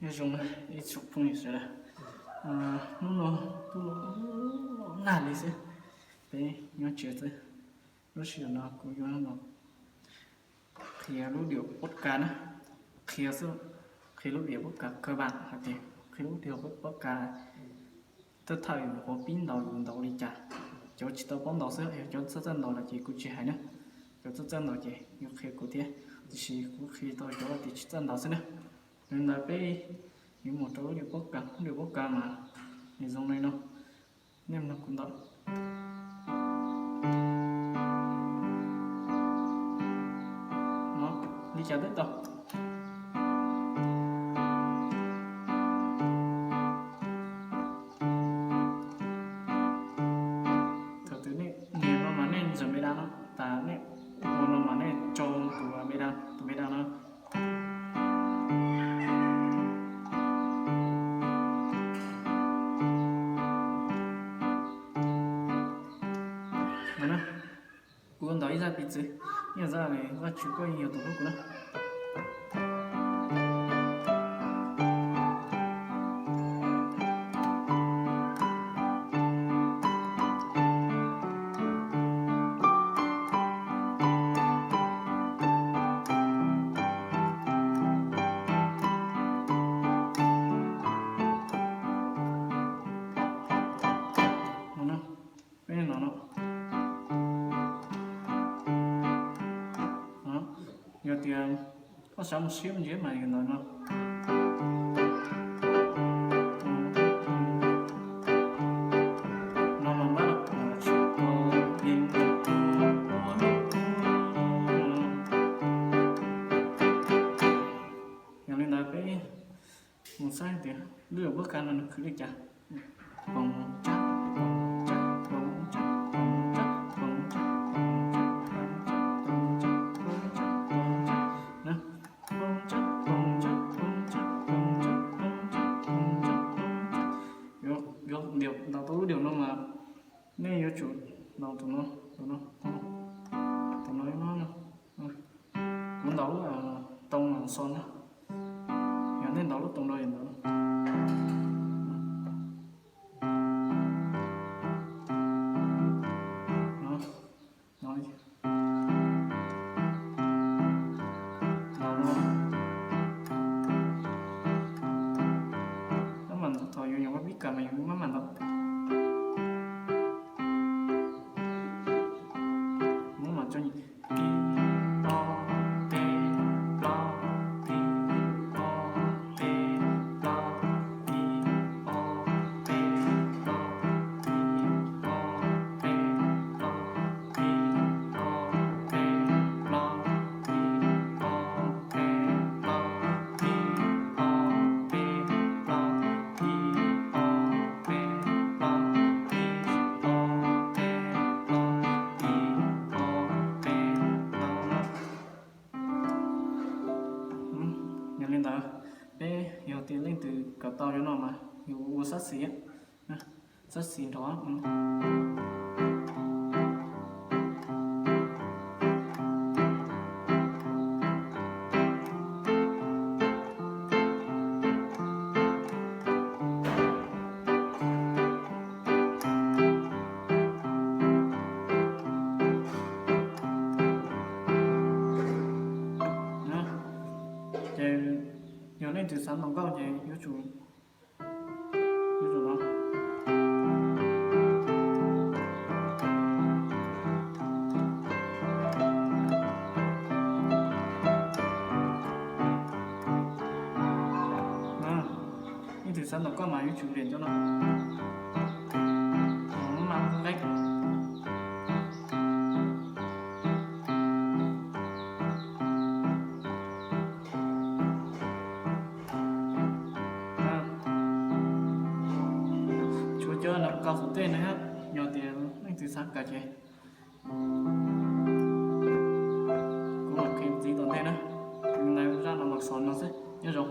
Nyob zoo ib tsoom phooj ywg sawv daws, hnub no twb los nag li xwb, peb nyob tsev xwb. Lub sij hawm no kuv yuav los qhia lub diam podcast na, qhia xwb, qhia lub diam podcast kawg nkaus hais tias qhia lub diam podcast thawj thawj yus qhov pib ntaus yus ntaus li cas. Cov tsis tau paub ntaus xwb, yog cov txawj txawj ntaus lawm ces kuv tsis hais na. Cov txawj txawj ntaus ces yuav qhia kuv thiab, tiam sis kuv qhia tau cov tias tsis txawj ntaus xwb na. Yog li ntawd peb yuav mus rau lub diam podcast, lub diam podcast mas nws zoo li no. Nej mloog kuv ntaus. Li cas twb tau. Thaum twg nej nias no mas nej ntxuav npe dab no, tas nej ua no mas nej tso tus npe dab, tus npe dab no. Kuv ntaus ib zaj piv txwv, ib zaj Vajtswv koj yeej yog tus hlub kuv na. Peb no no, yog tias koj xav mus siab ntsis mas yus ntawm no. No mas npab los tsis tau yeej. Yog li ntawd peb mus saib tias lub diam podcast no nws khwv li cas. Yuav ntaus tau lub diam no mas nej yuav tsum ntaus tus no, tus no, tus no, tus no. Kuv ntaus lub toos xos na, yog nej ntaus lub toos no yog ntawd. Maj mam ntawd, thaum yus nyuam qhuav pib kawm mas yus maj mam ntawd. Maj mam tso nyem. Yog li ntawd, peb yog tias leej twg kawm tau cov no mas yus ua xab xis, xab xis nrov. Ces yog leej twg xav ntaus nkauj ces yuav tsum, yuav tsum no. Leej twg xav ntaus nkauj mas yuav tsum liam cov no. Mas nqeeb. Tshuav cov no kaus xum tej na, yog tias leej twg xav kawm ces kuv mam qhia ntxiv tom ntej na. Ntawd zaj no los xaus no xwb, nyob zoo.